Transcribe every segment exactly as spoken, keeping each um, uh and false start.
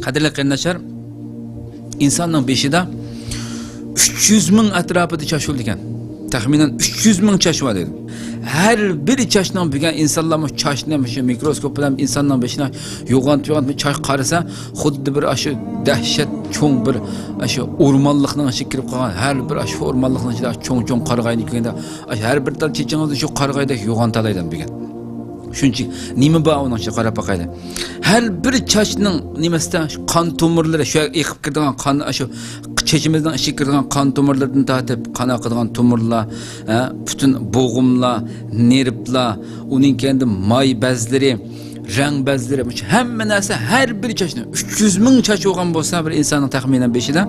قەدىرلىك قېرىنداشلار، ئىنساننىڭ بېشىدا ئۈچ يۈز مىڭ ئەتراپىدا چاچ بولىدىكەن. تەخمىنەن ئۈچ يۈز مىڭ چاچ بار دەيدۇ. ھەر بىر چاچنىڭ، بۈگۈن ئىنسانلارمۇ چاچنى مۇشۇ مىكروسكوپ بىلەن ئىنساننىڭ بېشىدا يوغانتىپ، يوغانتىپ چاچ قارىسا، خۇددى بىر ئاشۇ دەھشەت چوڭ بىر ئاشۇ ئورمانلىقنىڭ ئىچىگە كىرىپ قالغان، ھەر بىر ئاشۇ ئورمانلىقنىڭ ئىچىدە چوڭ-چوڭ قارىغاينى كۆرگەندە، ئاشۇ ھەر بىر تال چېچىڭىزنى شۇ قارىغايدەك يوغانتالايدۇ بۈگۈن. شۇنچە نېمە بار ئۇنىڭ ئىچىدە، قاراپ باقايلى. ھەر بىر چاچنىڭ نېمىسىدە شۇ قان تومۇرلىرى، شۇ يەرگە ئېقىپ كىرىدىغان قان، شۇ چېچىمىزنىڭ ئىچىگە كىرىدىغان قان تومۇرلىرىدىن تارتىپ، قان ئاقىدىغان تومۇرلار، ھە، پۈتۈن بوغۇملار، نېرۋىلار، ئۇنىڭ كەينىدە ماي بەزلىرى، رەڭ بەزلىرى، مۇشۇ ھەممە نەرسە، ھەر بىر چاچنىڭ، ئۈچ يۈز مىڭ چاچ بولغان بولسا بىر ئىنساننىڭ تەخمىنەن بېشىدا،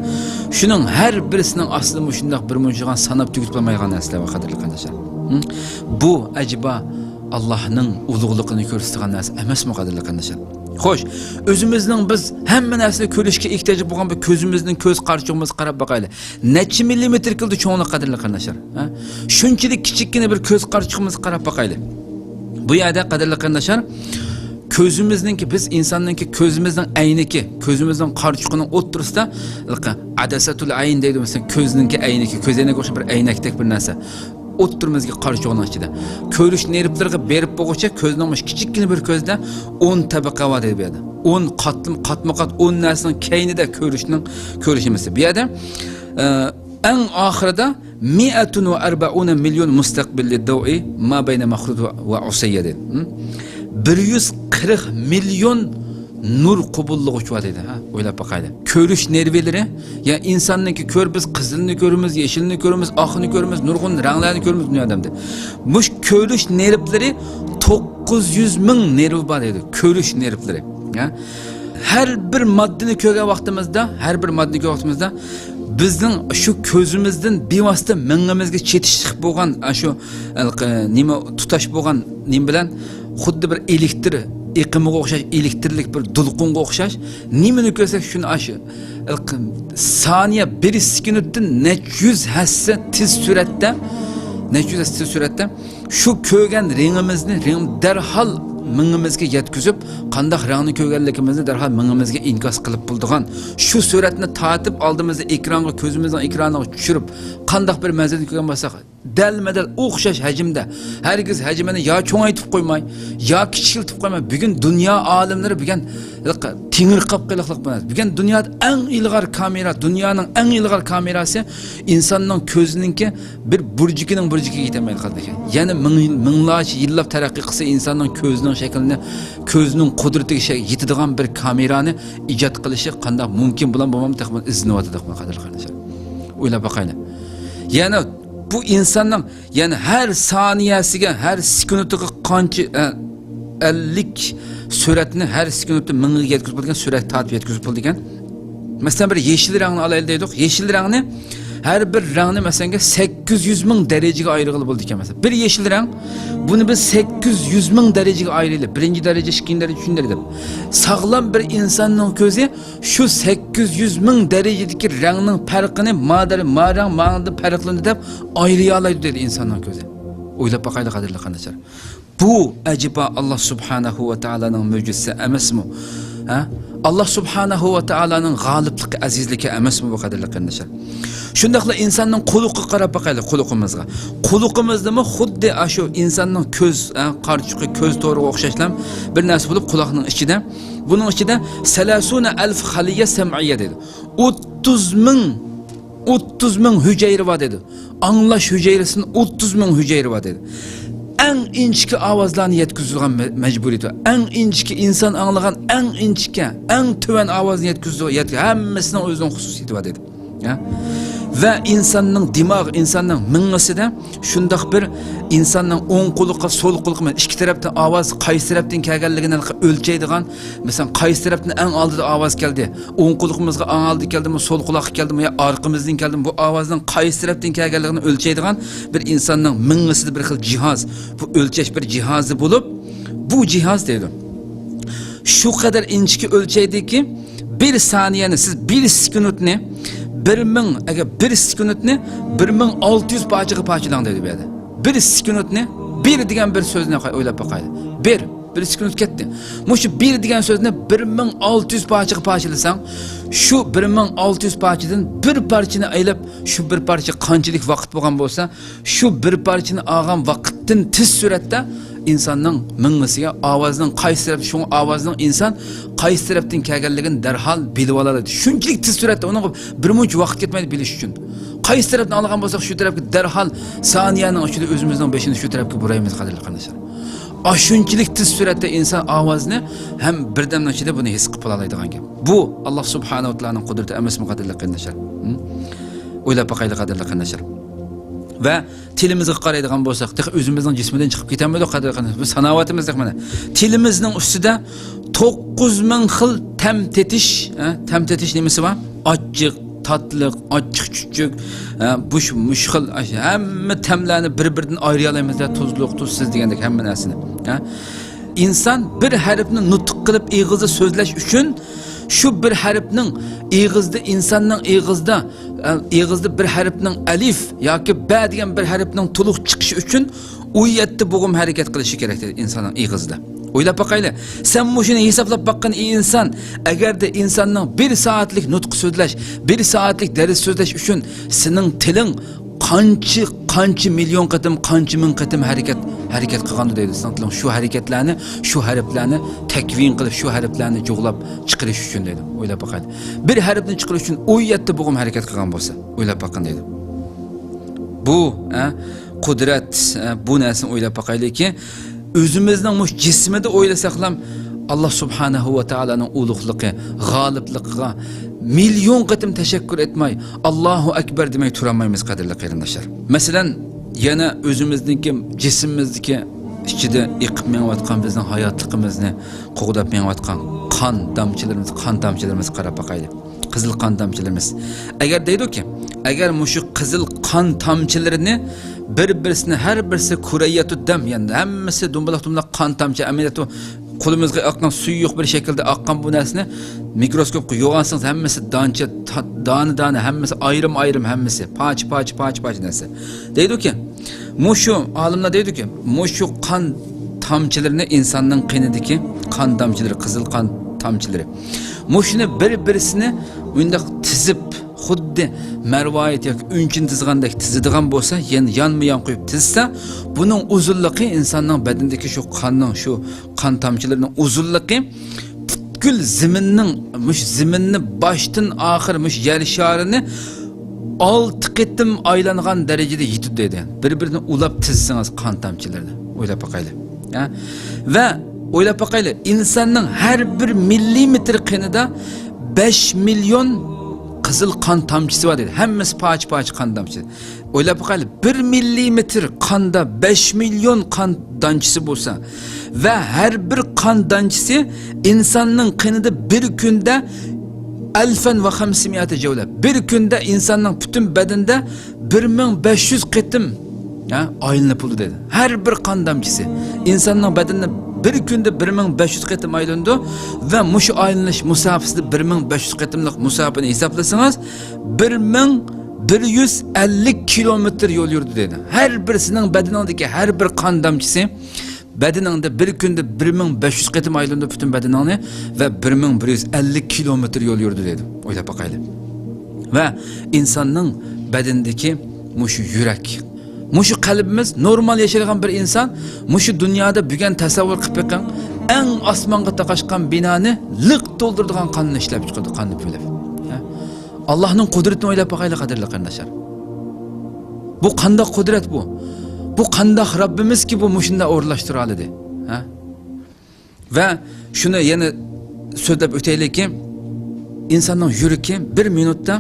شۇنىڭ ھەر بىرسىنىڭ ئاستىدا مۇشۇنداق بىر مۇنچىغان ساناپ تۈگىتىپ بولمايدىغان نەرسىلەر بار، قەدىرلىك قېرىنداشلار. ھە؟ بۇ ئەجەبا ئاللاھنىڭ ئۇلۇغلۇقىنى كۆرسىتىدىغان نەرسە ئەمەسمۇ، قەدىرلىك قېرىنداشلار؟ خوش، ئۆزىمىزنىڭ، بىز ھەممە نەرسىنى كۆرۈشكە ئېھتىياجلىق بولغان بىر كۆزىمىزنىڭ كۆز قارىچۇقىمىزغا قاراپ باقايلى. نەچچە مىللىمېتىر كېلىدۇ چوڭلۇق، قەدىرلىك قېرىنداشلار؟ ھە؟ شۇنچىلىك كىچىككىنە بىر كۆز قارىچۇقىمىزغا قاراپ باقايلى. بۇ يەردە، قەدىرلىك قېرىنداشلار، كۆزىمىزنىڭكى، بىز ئىنساننىڭكى كۆزىمىزنىڭ ئەينىكى، كۆزىمىزنىڭ قارىچۇقىنىڭ ئوتتۇرىسىدا، ھېلىقى ئەدەسەتۇل ئەين دەيدۇ، مەسىلەن، كۆزنىڭكى ئەينىكى، كۆز ئەينەككە ئوخشاش بىر ئەينەكتەك بىر نەرسە. ئوتتۇرىمىزغا قارىچۇقنىڭ ئىچىدە. كۆرۈش نېرۋىلىرىغا بېرىپ بولغۇچە كۆزنىڭ مۇشۇ كىچىككىنە بىر كۆزدە ئون تەبىقە بار دەيدۇ بۇ يەردە. ئون قاتلىما، قاتمۇ قات ئون نەرسىنىڭ كەينىدە كۆرۈشنىڭ، كۆرۈش نېمىسى. بۇ يەردە، ئە، ئەڭ ئاخىرىدا مىئەتۇن ۋە ئەربەئۇنە مىليون مۇستەقبىللى دەۋئى ما بەينە مەخرۇد ۋە، ۋە ئۇسەييە دەيدۇ. ھە؟ بىر يۈز قىرىق مىليون نۇر قوبۇللىغۇچ بار دەيدۇ. ھە؟ ئويلاپ باقايلى. كۆرۈش نېرۋىلىرى، يا ئىنساننىڭكى كۆر، بىز قىزىلنى كۆرىمىز، يېشىلنى كۆرىمىز، ئاقنى كۆرىمىز، نۇرغۇن رەڭلەرنى كۆرىمىز دۇنيادا ئەمدى. مۇشۇ كۆرۈش نېرۋىلىرى توققۇز يۈز مىڭ نېرۋا بار دەيدۇ. كۆرۈش نېرۋىلىرى. ھە؟ ھەر بىر ماددىنى كۆرگەن ۋاقتىمىزدا، ھەر بىر ماددىنى كۆرگەن ۋاقتىمىزدا بىزنىڭ شۇ كۆزىمىزدىن بىۋاسىتە مېڭىمىزگە چېتىشلىق بولغان، ئاشۇ، ھېلىقى نېمە، تۇتاش بولغان نېمە بىلەن، خۇددى بىر ئېلېكتر ئېقىمىغا ئوخشاش، ئېلېكترلىك بىر دولقۇنغا ئوخشاش، نېمىنى كۆرسەك شۇنى، ئاشۇ ھېلىقى سانىيە، بىر سېكۇنتتىن نەچچە يۈز ھەسسە تېز سۈرئەتتە، نەچچە يۈز ھەسسە تېز سۈرئەتتە شۇ كۆرگەن رېڭىمىزنى، رېڭ دەرھال مېڭىمىزگە يەتكۈزۈپ، قانداق رەڭنى كۆرگەنلىكىمىزنى دەرھال مېڭىمىزگە ئىنكاس قىلىپ بولىدىغان، شۇ سۈرەتنى تارتىپ ئالدىمىزدا ئېكرانغا، كۆزىمىزنىڭ ئېكرانىغا چۈشۈرۈپ، قانداق بىر مەنزىرىنى كۆرگەن بولساق، دەلمۇدەل ئوخشاش ھەجىمدە، ھەرگىز ھەجمىنى يا چوڭايتىپ قويماي، يا كىچىكلىتىپ قويماي، بۈگۈن دۇنيا ئالىملىرى بۈگۈن تېڭىرقاپ قېلىقلىق بولماس. بۈگۈن دۇنيادا ئەڭ ئىلغار كامېرا، دۇنيانىڭ ئەڭ ئىلغار كامېراسى ئىنساننىڭ كۆزىنىڭكى بىر بۇرجىكىنىڭ بۇرجىكىگە يېتەلمەيدىغان ئىكەن. يەنە مىڭ، مىڭلارچە يىللاپ تەرەققىي قىلسا، ئىنساننىڭ كۆزىنىڭ شەكلىنى، كۆزىنىڭ قۇدرىتىگە شە-، يېتىدىغان بىر كامېرانى ئىجاد قىلىشى قانداق مۇمكىن بولام بولمام تېخىمۇ ئىزدىنىۋاتىدۇ، قەدىرلىك قېرىنداشلار. ئويلاپ باقايلى. يەنە بۇ ئىنساننىڭ، يەنە ھەر سانىيەسىگە، ھەر سېكۇنتىغا قانچە، ئە، ئەللىك سۈرەتنى ھەر سېكۇنتتا مىڭغا يەتكۈزۈپ بولىدىكەن، سۈرەت تارتىپ يەتكۈزۈپ بولىدىكەن. مەسىلەن، بىر يېشىل رەڭنى ئالايلى دەيدۇق. يېشىل رەڭنى، ھەر بىر رەڭنى، مەسىلەنگە، سەككىز يۈز مىڭ دەرىجىگە ئايرىغىلى بولىدىكەن. مەسىلەن، بىر يېشىل رەڭ، بۇنى بىز سەككىز يۈز مىڭ دەرىجىگە ئايرىيلى. بىرىنچى دەرىجە، ئىككىنچى دەرىجە، ئۈچىنچى دەرىجە دەپ. ساغلام بىر ئىنساننىڭ كۆزى شۇ سەككىز يۈز مىڭ دەرىجىدىكى رەڭنىڭ پەرقىنى، ما دەر-، ما رەڭ ماڭىدىن پەرقلىنىدۇ دەپ ئايرىيالايدۇ دەيدۇ ئىنساننىڭ كۆزى. ئويلاپ باقايلى، قەدىرلىك قېرىنداشلار. بۇ ئەجەبا ئاللا سۇبھانەھۇ ۋە تائالانىڭ مۆجىزىسى ئەمەسمۇ؟ ھە؟ ئاللا سۇبھانەھۇ ۋە تائالانىڭ غالىبلىقى، ئەزىزلىكى ئەمەسمۇ بۇ، قەدىرلىك قېرىنداشلار؟ شۇنداقلا ئىنساننىڭ قۇلىقىغا قاراپ باقايلى، قۇلىقىمىزغا. قۇلىقىمىزدىمۇ خۇددى ئاشۇ ئىنساننىڭ كۆز، ھە، قارىچۇقى، كۆز تورىغا ئوخشاشلا بىر نەرسە بولۇپ، قۇلاقنىڭ ئىچىدە، بۇنىڭ ئىچىدە سەلەسۇنە ئەلف خەلىيە سەمئىيە دەيدۇ. ئوتتۇز مىڭ، ئوتتۇز مىڭ ھۈجەيرە بار دەيدۇ. ئاڭلاش ھۈجەيرىسىنىڭ ئوتتۇز مىڭ ھۈجەيرە بار دەيدۇ. ئەڭ ئىنچىكە ئاۋازلارنى يەتكۈزىدىغان مە-، مەجبۇرىيىتى بار. ئەڭ ئىنچىكە ئىنسان ئاڭلىغان، ئەڭ ئىنچىكە، ئەڭ تۆۋەن ئاۋازنى يەتكۈزىدۇ-، يەتكۈ-، ھەممىسىنىڭ ئۆزىنىڭ خۇسۇسىيىتى بار دەيدۇ. ھە؟ ۋە ئىنساننىڭ دىماغ، ئىنساننىڭ مېڭىسىدە شۇنداق بىر ئىنساننىڭ ئوڭ قۇلىقى، سول قۇلىقى، ئىككى تەرەپتىن ئاۋاز قايسى تەرەپتىن كەلگەنلىكىنى ئۆلچەيدىغان، مەسىلەن، قايسى تەرەپتىن ئەڭ ئالدىدا ئاۋاز كەلدى، ئوڭ قۇلىقىمىزغا ئەڭ ئالدىدا كەلدىمۇ، سول قۇلاققا كەلدىمۇ يا ئارقىمىزدىن كەلدىمۇ، بۇ ئاۋازنىڭ قايسى تەرەپتىن كەلگەنلىكىنى ئۆلچەيدىغان بىر ئىنساننىڭ مېڭىسىدە بىر خىل جىھاز، بۇ ئۆلچەش بىر جىھازى بولۇپ، بۇ جىھاز دەيدۇ. شۇ قەدەر ئىنچىكە ئۆلچەيدىكى، بىر سانىيەنى، سىز بىر سېكۇنتنى، بىر مىڭ، ئەگەر بىر سېكۇنتنى بىر مىڭ ئالتە يۈز پارچىغا پارچىلاڭ دەيدۇ بۇ يەردە. بىر سېكۇنتنى، بىر دېگەن بىر سۆزنى ئويلاپ باقايلى. بىر. بىر سېكۇنت كەتتى. مۇشۇ بىر دېگەن سۆزنى بىر مىڭ ئالتە يۈز پارچىغا پارچىلىساڭ، شۇ بىر مىڭ ئالتە يۈز پارچىدىن بىر پارچىنى ئايلاپ، شۇ بىر پارچە قانچىلىك ۋاقىت بولغان بولسا، شۇ بىر پارچىنى ئالغان ۋاقىتتىن تېز سۈرئەتتە ئىنساننىڭ مېڭىسىگە ئاۋازنىڭ قايسى تەرەپ، شۇڭا ئاۋازنىڭ ئىنسان قايسى تەرەپتىن كەلگەنلىكىنى دەرھال بىلىپ ئالىدۇ. شۇنچىلىك تېز سۈرئەتتە، ئۇنىڭغا بىر مۇنچە ۋاقىت كەتمەيدۇ بىلىش ئۈچۈن. قايسى تەرەپتىن ئالغان بولساق، شۇ تەرەپكە دەرھال سانىيەنىڭ ئىچىدە ئۆزىمىزنىڭ بېشىنى شۇ تەرەپكە بۇرايمىز، قەدىرلىك قېرىنداشلار. ئاشۇنچىلىك تېز سۈرئەتتە ئىنسان ئاۋازنى ھەم بىردەمنىڭ ئىچىدە بۇنى ھېس قىلىپ بولالايدىغان گەپ. بۇ ئاللا سۇبھانەھۇ ۋە تائالانىڭ قۇدرىتى ئەمەسمۇ، قەدىرلىك قېرىنداشلار؟ ھە؟ ئويلاپ باقايلى، قەدىرلىك قېرىنداشلار. ۋە تىلىمىزغا قارايدىغان بولساق، تېخى ئۆزىمىزنىڭ جىسمىدىن چىقىپ كېتەلمىدۇق، قەدىرلىك قېرىنداشلار. بىز ساناۋاتىمىز تېخى مانا. تىلىمىزنىڭ ئۈستىدە توققۇز مىڭ خىل تەم تېتىش، ھە؟ تەم تېتىش نېمىسى بار؟ ئاچچىق، تاتلىق، ئاچچىق، چۈچۈك، ھە؟ بۇش، مۇش خىل، ھەممە تەملەرنى بىر-بىرىدىن ئايرىيالايمىز، ھە؟ تۇزلۇق، تۇزسىز دېگەندەك ھەممە نەرسىنى، ھە؟ ئىنسان بىر ھەرپنى نۇتۇق قىلىپ ئېغىزدا سۆزلەش ئۈچۈن، شۇ بىر ھەرپنىڭ ئېغىزدا، ئىنساننىڭ ئېغىزدا، ئە، ئېغىزدا بىر ھەرپنىڭ ئەلىف ياكى بە دېگەن بىر ھەرپنىڭ تولۇق چىقىشى ئۈچۈن ئون يەتتە بوغۇم ھەرىكەت قىلىشى كېرەك دېدى ئىنساننىڭ ئېغىزىدا. ئويلاپ باقايلى، سەن مۇشۇنى ھېسابلاپ باققىن، ئى ئىنسان، ئەگەردە ئىنساننىڭ بىر سائەتلىك نۇتۇق سۆزلەش، بىر سائەتلىك دەرس سۆزلەش ئۈچۈن سېنىڭ تىلىڭ قانچە، قانچە مىليون قېتىم، قانچە مىڭ قېتىم ھەرىكەت، ھەرىكەت قىلغاندۇ دەيدۇ. سېنىڭ تىلىڭ شۇ ھەرىكەتلەرنى، شۇ ھەرپلەرنى تەكۋىن قىلىپ، شۇ ھەرپلەرنى جۇغلاپ چىقىرىش ئۈچۈن دەيدۇ. ئويلاپ باقايلى. بىر ھەرپنى چىقىرىش ئۈچۈن ئون يەتتە بوغۇم ھەرىكەت قىلغان بولسا، ئويلاپ باققىن دەيدۇ. بۇ، ئە، قۇدرەت، ئە، بۇ نەرسىنى ئويلاپ باقايلىكى، ئۆزىمىزنىڭ مۇشۇ جىسمىدا ئويلىساقلام، ئاللا سۇبھانەھۇ ۋە تائالانىڭ ئۇلۇغلۇقى، غالىبلىقىغا مىليون قېتىم تەشەككۈر ئېيتماي، ئاللاھۇ ئەكبەر دېمەي تۇرالمايمىز، قەدىرلىك قېرىنداشلار. مەسىلەن، يەنە ئۆزىمىزنىڭكى، جىسمىمىزدىكى ئىچىدە ئېقىپ مېڭىۋاتقان بىزنىڭ ھاياتلىقىمىزنى قوغداپ مېڭىۋاتقان قان دامچىلىرىمىز، قان تامچىلىرىمىزغا قاراپ باقايلى. قىزىل قان تامچىلىرىمىز. ئەگەر دەيدۇكى، ئەگەر مۇشۇ قىزىل قان تامچىلىرىنى بىر-بىرسىنى، ھەر بىرسى كۇرەييەتۇ دەم، يەنى ھەممىسى دومبىلاق-دومبىلاق قان تامچە ئەمەلىيەتتە قولىمىزغا ئاققان سۈيى يوق بىر شەكىلدە ئاققان بۇ نەرسىنى مىكروسكوپقا يوغانسىڭىز، ھەممىسى دانچە، تا-، دانە-دانە، ھەممىسى ئايرىم-ئايرىم، ھەممىسى پارچە-پارچە، پارچە-پارچە نەرسە. دەيدۇكى، مۇشۇ ئالىملار دەيدۇكى، مۇشۇ قان تامچىلىرىنى، ئىنساننىڭ قېنىدىكى قان تامچىلىرى، قىزىل قان تامچىلىرى، مۇشۇنى بىر-بىرسىنى مۇنداق تىزىپ، خۇددى مەرۋايىت ياكى ئۈنچىنى تىزغاندەك تىزىدىغان بولسا، يەنە يانمۇ يان قويۇپ تىزسا، بۇنىڭ ئۇزۇنلۇقى، ئىنساننىڭ بەدىنىدىكى شۇ قاننىڭ، شۇ قان تامچىلىرىنىڭ ئۇزۇنلۇقى پۈتكۈل زېمىننىڭ، مۇشۇ زېمىننى باشتىن ئاخىر مۇشۇ يەر شارىنى ئالتە قېتىم ئايلانغان دەرىجىدە يېتىدۇ دەيدۇ. بىر-بىرىنى ئۇلاپ تىزسىڭىز قان تامچىلىرىنى. ئويلاپ باقايلى. ھە؟ ۋە ئويلاپ باقايلى، ئىنساننىڭ ھەر بىر مىللىمېتىر قېنىدا بەش مىليون قىزىل قان تامچىسى بار دەيدۇ. ھەممىسى پارچە-پارچە قان تامچىسى. ئويلاپ باقايلى، بىر مىللىمېتىر قاندا بەش مىليون قان دانچىسى بولسا ۋە ھەر بىر قان دانچىسى ئىنساننىڭ قېنىدا بىر كۈندە ئەلفەن ۋە خەمسىمىئەتە جەۋلە. بىر كۈندە ئىنساننىڭ پۈتۈن بەدىنىدە بىر مىڭ بەش يۈز قېتىم، ھە، ئايلىنىپ بولىدۇ دەيدۇ. ھەر بىر قان دامچىسى ئىنساننىڭ بەدىنىدە بىر كۈندە بىر مىڭ بەش يۈز قېتىم ئايلىنىدۇ ۋە مۇشۇ ئايلىنىش مۇساپىسىدە بىر مىڭ بەش يۈز قېتىملىق مۇساپىنى ھېسابلىسىڭىز، بىر مىڭ بىر يۈز ئەللىك كىلومېتىر يول يۈردى دەيدۇ. ھەر بىرسىنىڭ بەدىنىڭدىكى ھەر بىر قان دامچىسى بەدىنىڭدە بىر كۈندە بىر مىڭ بەش يۈز قېتىم ئايلىنىدۇ پۈتۈن بەدىنىڭنى ۋە بىر مىڭ بىر يۈز ئەللىك كىلومېتىر يول يۈردى دەيدۇ. ئويلاپ باقايلى. ۋە ئىنساننىڭ بەدىنىدىكى مۇشۇ يۈرەك، مۇشۇ قەلبىمىز، نورمال ياشايدىغان بىر ئىنسان مۇشۇ دۇنيادا بۈگۈن تەسەۋۋۇر قىلىپ بېقىڭ، ئەڭ ئاسمانغا تاقاشقان بىنانى لىق تولدۇرىدىغان قاننى ئىشلەپ چىقىدۇ، قاننى پۈۋلەپ. ھە؟ ئاللاھنىڭ قۇدرىتىنى ئويلاپ باقايلى، قەدىرلىك قېرىنداشلار. بۇ قانداق قۇدرەت بۇ؟ بۇ قانداق رەببىمىزكى بۇ مۇشۇنداق ئورۇنلاشتۇرالىدى؟ ھە؟ ۋە شۇنى يەنە سۆزلەپ ئۆتەيلىكى، ئىنساننىڭ يۈرىكى بىر مىنۇتتا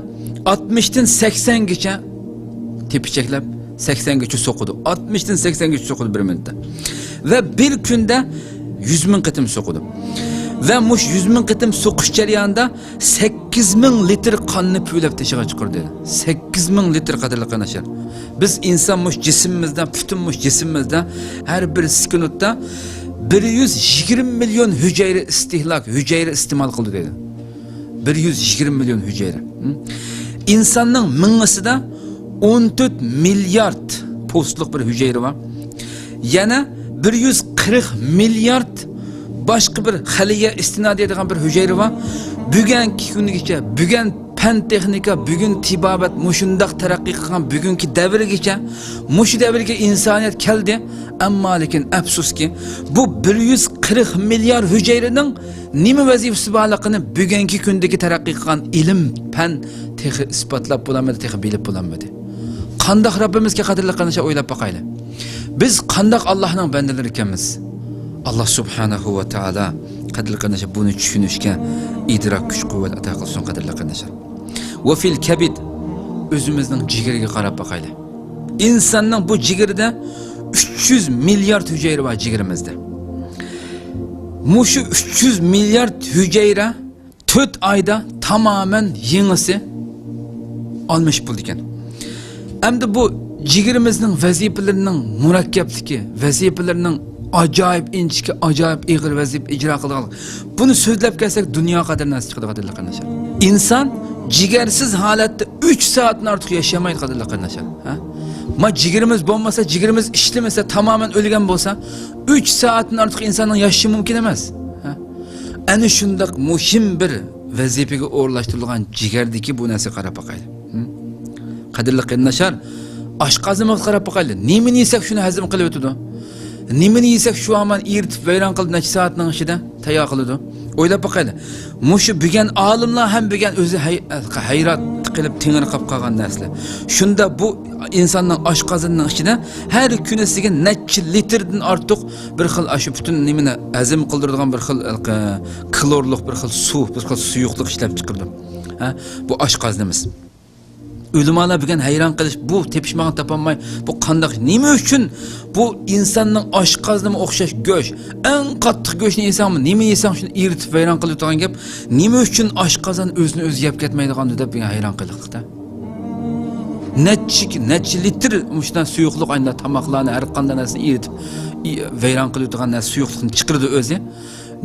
ئاتمىشتىن سەكسەنگىچە تېپىچەكلەپ، سەكسەنگىچە سوقىدۇ. ئاتمىشتىن سەكسەنگىچە سوقىدۇ بىر مىنۇتتا. ۋە بىر كۈندە يۈز مىڭ قېتىم سوقىدۇ. ۋە مۇشۇ يۈز مىڭ قېتىم سوقۇش جەريانىدا سەككىز مىڭ لىتىر قاننى پۈۋلەپ تېشىغا چىقىرىدۇ. سەككىز مىڭ لىتىر، قەدىرلىك قېرىنداشلار. بىز ئىنسان مۇشۇ جىسمىمىزدا، پۈتۈن مۇشۇ جىسمىمىزدا ھەر بىر سېكۇنتتا بىر يۈز يىگىرمە مىليون ھۈجەيرە ئىستېھلاك، ھۈجەيرە ئىستېمال قىلىدۇ دەيدۇ. بىر يۈز يىگىرمە مىليون ھۈجەيرە. ھە؟ ئىنساننىڭ مېڭىسىدا ئون تۆت مىليارد پوستلۇق بىر ھۈجەيرە بار. يەنە بىر يۈز قىرىق مىليارد باشقا بىر خەلىيە ئىستىنادىيە دېگەن بىر ھۈجەيرە بار. بۈگۈنكى كۈنگىچە، بۈگۈن پەن تېخنىكا، بۈگۈن تېبابەت مۇشۇنداق تەرەققىي قىلغان بۈگۈنكى دەۋرگىچە، مۇشۇ دەۋرگە ئىنسانىيەت كەلدى. ئەمما لېكىن ئەپسۇسكى، بۇ بىر يۈز قىرىق مىليار ھۈجەيرىنىڭ نېمە ۋەزىپىسى بارلىقىنى بۈگۈنكى كۈندىكى تەرەققىي قىلغان ئىلىم، پەن تېخى ئىسپاتلاپ بولالمىدى، تېخى بىلىپ بولالمىدى. قانداق رەببىمىزكەن، قەدىرلىك قېرىنداشلار، ئويلاپ باقايلى. بىز قانداق ئاللاھنىڭ بەندىلىرى ئىكەنمىز؟ ئاللاھ سۇبھانەھۇ ۋە تائالا، قەدىرلىك قېرىنداشلار، بۇنى چۈشىنىشكە ئىدراك، كۈچ، قۇۋۋەت ئاتا قىلسۇن، قەدىرلىك قېرىنداشلار. ۋە فىل كەبىد، ئۆزىمىزنىڭ جىگىرىگە قاراپ باقايلى. ئىنساننىڭ بۇ جىگىرىدە ئۈچ يۈز مىليارد ھۈجەيرە بار جىگىرىمىزدە. مۇشۇ ئۈچ يۈز مىليارد ھۈجەيرە تۆت ئايدا تامامەن يېڭىسى ئالمىشىپ بولىدىكەن. ئەمدى بۇ جىگىرىمىزنىڭ ۋەزىپىلىرىنىڭ مۇرەككەپلىكى، ۋەزىپىلىرىنىڭ ئاجايىپ ئىنچىكە، ئاجايىپ ئېغىر ۋەزىپە ئىجرا قىلىدىغانلىق. بۇنى سۆزلەپ كەلسەك، دۇنيا قەدەر نەرسە چىقىدۇ، قەدىرلىك قېرىنداشلار. ئىنسان جىگەرسىز ھالەتتە ئۈچ سائەتتىن ئارتۇق ياشىيالمايدۇ، قەدىرلىك قېرىنداشلار. ھە؟ ما جىگىرىمىز بولمىسا، جىگىرىمىز ئىشلىمىسە، تامامەن ئۆلگەن بولسا، ئۈچ سائەتتىن ئارتۇق ئىنساننىڭ ياشىشى مۇمكىن ئەمەس. ھە؟ ئەنە شۇنداق مۇھىم بىر ۋەزىپىگە ئورۇنلاشتۇرۇلغان جىگەردىكى بۇ نەرسىگە قاراپ باقايلى. ھە؟ قەدىرلىك قېرىنداشلار، ئاشقازىنىمىزغا قاراپ باقايلى. نېمىنى يېسەك، شۇنى ھەزىم قىلىۋېتىدۇ. نېمىنى يېسەك، شۇ ھامان ئېرىتىپ ۋەيران قىلىدۇ نەچچە سائەتنىڭ ئىچىدە تەييار قىلىدۇ. ئويلاپ باقايلى. مۇشۇ بۈگۈن ئالىملار ھەم بۈگۈن ئۆزى ھەي-، ھەيران قېلىپ تېڭىرقاپ قالغان نەرسىلەر. شۇندا بۇ ئىنساننىڭ ئاشقازىنىنىڭ ئىچىدە ھەر كۈنىسىگە نەچچە لىتىردىن ئارتۇق بىر خىل ئاشۇ پۈتۈن نېمىنى ھەزىم قىلدۇرىدىغان بىر خىل، ئە، كلورلۇق بىر خىل سۇ، بىر خىل سۇيۇقلۇق ئىشلەپ چىقىرىدۇ. ھە؟ بۇ ئاشقازىنىمىز. ئۆلىمالار بۈگۈن ھەيران قېلىش، بۇ تېپىشمىغان تاپالماي، بۇ قانداق، نېمە ئۈچۈن بۇ ئىنساننىڭ ئاشقازىنىمۇ ئوخشاش گۆش، ئەڭ قاتتىق گۆشنى يېسەڭمۇ، نېمە يېسەڭ شۇنى ئېرىتىپ ۋەيران قىلىۋېتىدىغان گەپ، نېمە ئۈچۈن ئاشقازان ئۆزىنى ئۆزى يەپ كەتمەيدىغاندۇ دەپ بۈگۈن ھەيران قېلىقلىقتا. نەچچە، نەچچە لىتىر مۇشۇنداق سۇيۇقلۇق ئاينىدا تاماقلارنى، ھەر قانداق نەرسىنى ئېرىتىپ، ئى-، ۋەيران قىلىۋېتىدىغان نەرسە سۇيۇقلۇقنى چىقىرىدۇ ئۆزى.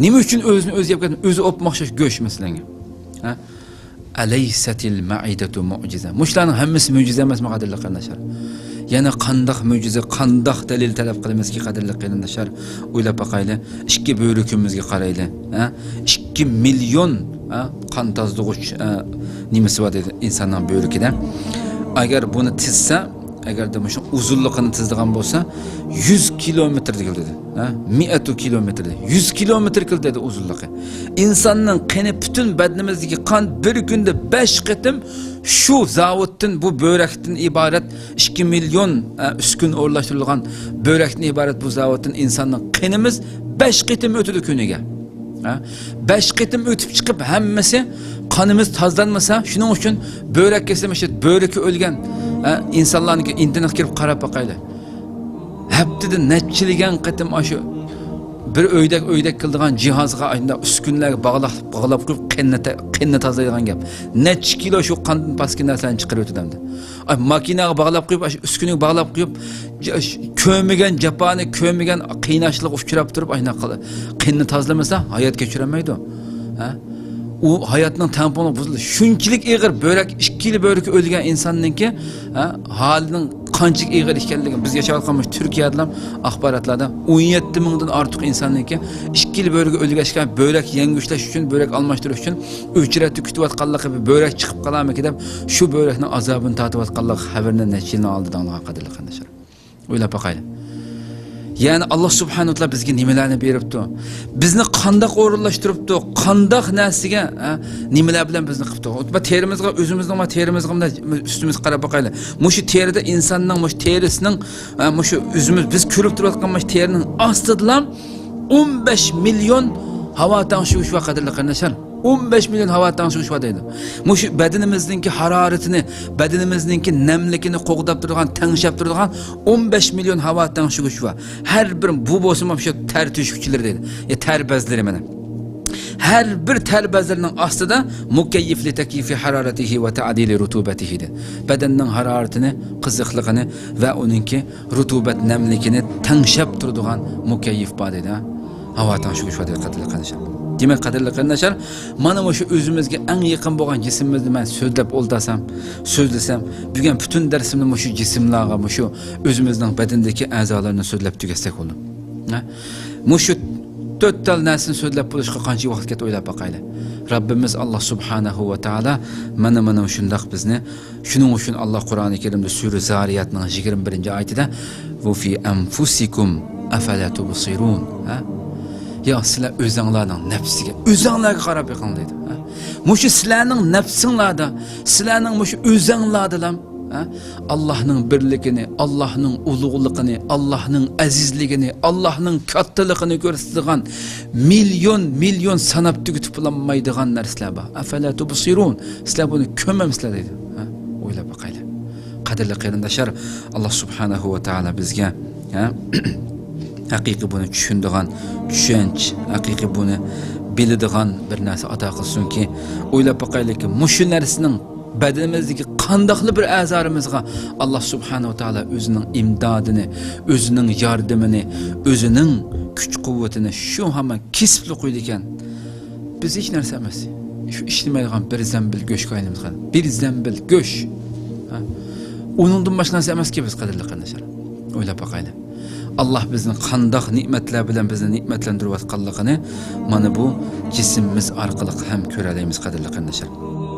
نېمە ئۈچۈن ئۆزىنى ئۆزى يەپ كەتمەيدۇ؟ ئۆزى ئوپمۇ ئوخشاش گۆش مەسىلەنگە. ھە؟ ئەلەيسەتىل مەئىدەتۇ مۇئجىزە. مۇشۇلارنىڭ ھەممىسى مۆجىزە ئەمەسمۇ، قەدىرلىك قېرىنداشلار؟ يەنە قانداق مۆجىزە، قانداق دەلىل تەلەپ قىلىمىزكى، قەدىرلىك قېرىنداشلار؟ ئويلاپ باقايلى. ئىككى بۆرىكىمىزگە قارايلى. ھە؟ ئىككى مىليون، ھە، قان تازىلىغۇچ، ھە، نېمىسى بار دەيدۇ ئىنساننىڭ بۆرىكىدە. ئەگەر بۇنى تىزسا، ئەگەردە مۇشۇ ئۇزۇنلۇقىنى تىزىدىغان بولسا، يۈز كىلومېتىر دېگىلى دېدى. ھە؟ مىئەتۇ كىلومېتىر دېدى. يۈز كىلومېتىر كىلو دېدى ئۇزۇنلۇقى. ئىنساننىڭ قېنى، پۈتۈن بەدىنىمىزدىكى قان بىر كۈندە بەش قېتىم شۇ زاۋۇتتىن، بۇ بۆرەكتىن ئىبارەت ئىككى مىليون، ھە، ئۈسكۈنە ئورۇنلاشتۇرۇلغان بۆرەكتىن ئىبارەت بۇ زاۋۇتتىن ئىنساننىڭ قېنىمىز بەش قېتىم ئۆتىدۇ كۈنىگە. ھە؟ بەش قېتىم ئۆتۈپ چىقىپ، ھەممىسى قېنىمىز تازىلانمىسا، شۇنىڭ ئۈچۈن بۆرەك كېسىلى، مۇشۇ بۆرىكى ئۆلگەن، ھە، ئىنسانلارنىڭكى ئىنتېرنېتقا كىرىپ قاراپ باقايلى. ھەپتىدە نەچچىلىگەن قېتىم ئاشۇ بىر ئۆيدەك، ئۆيدەك كېلىدىغان جىھازغا، ئاشۇنداق ئۈسكۈنىلەرگە باغلاپ، باغلاپ قويۇپ، قېنىنى تا-، قېنىنى تازىلايدىغان گەپ. نەچچە كىلو شۇ قاندىن پاسكىنا نەرسىلەرنى چىقىرىۋېتىدۇ ئەمدى. ئاي، ماكىناغا باغلاپ قويۇپ، ئاشۇ ئۈسكۈنىگە باغلاپ قويۇپ، ج-، ش-، كۆرمىگەن جاپانى، كۆرمىگەن قىيناشلىققا ئۇچراپ تۇرۇپ، ئاشۇنداق قىل-، قېنىنى تازىلىمىسا، ھايات كەچۈرەلمەيدۇ. ھە؟ ئۇ ھاياتنىڭ تەڭپۇڭلۇقى بۇزۇلدى. شۇنچىلىك ئېغىر بۆرەك، ئىككىلا بۆرىكى ئۆلگەن ئىنساننىڭكى، ھە، ھالىنىڭ قانچىلىك ئېغىر ئىكەنلىكىنى بىز ياشاۋاتقان مۇشۇ تۈركىيەدىلا ئاخباراتلاردا ئون يەتتە مىڭدىن ئارتۇق ئىنساننىڭكى ئىككىلا بۆرىكى ئۆلگەچكە، بۆرەك يەڭگۈشلەش ئۈچۈن، بۆرەك ئالماشتۇرۇش ئۈچۈن ئۆچرەتتە كۈتۈۋاتقانلىقى، بىر بۆرەك چىقىپ قالارمىكىن دەپ، شۇ بۆرەكنىڭ ئازابىنى تارتىۋاتقانلىق خەۋىرىنى نەچچە يىلنىڭ ئالدىدا ئاڭلىغان، قەدىرلىك قېرىنداشلار. ئويلاپ باقايلى. يەنى، ئاللا سۇبھانەھۇ ۋە تائالا بىزگە نېمىلەرنى بېرىپتۇ؟ بىزنى قانداق ئورۇنلاشتۇرۇپتۇ؟ قانداق نەرسىگە، ھە، نېمىلەر بىلەن بىزنى قىپتۇ؟ بۇ تېرىمىزغا، ئۆزىمىزنىڭ بۇ تېرىمىزغا مۇنداق ئۈستىمىزگە قاراپ باقايلى. مۇشۇ تېرىدە ئىنساننىڭ، مۇشۇ تېرىسىنىڭ، ھە، مۇشۇ ئۆزىمىز، بىز كۆرۈپ تۇرۇۋاتقان مۇشۇ تېرىنىڭ ئاستىدىلا ئون بەش مىليون ھاۋا تەڭشىگۈچ بار، قەدىرلىك قېرىنداشلار. ئون بەش مىليون ھاۋا تەڭشىگۈچ بار دەيدۇ. مۇشۇ بەدىنىمىزنىڭكى ھارارىتىنى، بەدىنىمىزنىڭكى نەملىكىنى قوغداپ تۇرىدىغان، تەڭشەپ تۇرىدىغان ئون بەش مىليون ھاۋا تەڭشىگۈچ بار. ھەر بىر، بۇ بولسىمۇ شۇ تەر تۆشۈكچىلىرى دەيدۇ. يا تەر بەزلىرى مانا. ھەر بىر تەر بەزلىرىنىڭ ئاستىدا مۇكەييىف لىتەكيىفى ھارارەتىھى ۋە تەئدىلى رۇتۇبەتىھى دەيدۇ. بەدەننىڭ ھارارىتىنى، قىزىقلىقىنى ۋە ئۇنىڭكى رۇتۇبەت نەملىكىنى تەڭشەپ تۇرىدىغان مۇكەييىف بار دەيدۇ. ھاۋا تەڭشىگۈچ بار دەيدۇ، قەدىرلىك قېرىنداشلار. دېمەك، قەدىرلىك قېرىنداشلار، مانا مۇشۇ ئۆزىمىزگە ئەڭ يېقىن بولغان جىسمىمىزنى مەن سۆزلەپ ئولتۇرسام، سۆزلىسەم، بۈگۈن پۈتۈن دەرسىمنى مۇشۇ جىسىملارغا، مۇشۇ ئۆزىمىزنىڭ بەدىنىدىكى ئەزالىرىنى سۆزلەپ تۈگەتسەك بولىدۇ. ھە؟ مۇشۇ تۆت تال نەرسىنى سۆزلەپ بولۇشقا قانچە ۋاقىت كەتتى، ئويلاپ باقايلى. رەببىمىز ئاللا سۇبھانەھۇ ۋە تائالا مانا، مانا شۇنداق بىزنى، شۇنىڭ ئۈچۈن ئاللا قۇرئانى كەرىمدە سۈرە زارىياتنىڭ يىگىرمە بىرىنچى ئايىتىدە، «ۋە فى ئەنفۇسىكۇم ئەفەلا تۇبسىرۇن»، ھە؟ يا سىلەر ئۆزەڭلارنىڭ نەپسىگە، ئۆزەڭلارغا قاراپ بېقىڭ دەيدۇ، ھە؟ مۇشۇ سىلەرنىڭ نەپسىڭلاردا، سىلەرنىڭ مۇشۇ ئۆزەڭلاردىلا، ھە؟ ئاللاھنىڭ بىرلىكىنى، ئاللاھنىڭ ئۇلۇغلۇقىنى، ئاللاھنىڭ ئەزىزلىكىنى، ئاللاھنىڭ كاتتىلىقىنى كۆرسىتىدىغان مىليون، مىليون ساناپ تۈگىتىپ بولالمايدىغان نەرسىلەر بار. ئەفەلا تۇبسىرۇن. سىلەر بۇنى كۆرمەمسىلەر دەيدۇ. ھە؟ ئويلاپ باقايلى. قەدىرلىك قېرىنداشلار، ئاللا سۇبھانەھۇ ۋە تائالا بىزگە، ھە؟ ھەقىقىي بۇنى چۈشىنىدىغان چۈشەنچە، ھەقىقىي بۇنى بىلىدىغان بىر نەرسە ئاتا قىلسۇنكى، ئويلاپ باقايلىكى، مۇشۇ نەرسىنىڭ بەدىنىمىزدىكى قانداقلا بىر ئەزالىرىمىزغا ئاللا سۇبھانەھۇ ۋە تائالا ئۆزىنىڭ ئىمدادىنى، ئۆزىنىڭ ياردىمىنى، ئۆزىنىڭ كۈچ-قۇۋۋىتىنى شۇ ھامان كېسىپلا قويىدىكەن. بىز ھېچ نەرسە ئەمەس. شۇ ئىشلىمەيدىغان بىر زەمبىل گۆشكە ئايلىنىپ قالدۇق. بىر زەمبىل گۆش. ھە؟ ئۇنىڭدىن باشقا نەرسە ئەمەسكى بىز، قەدىرلىك قېرىنداشلار. ئويلاپ باقايلى. ئاللا بىزنى قانداق نېمەتلەر بىلەن بىزنى نېمەتلەندۈرۈۋاتقانلىقىنى مانا بۇ جىسمىمىز ئارقىلىق ھەم كۆرەلەيمىز، قەدىرلىك قېرىنداشلار.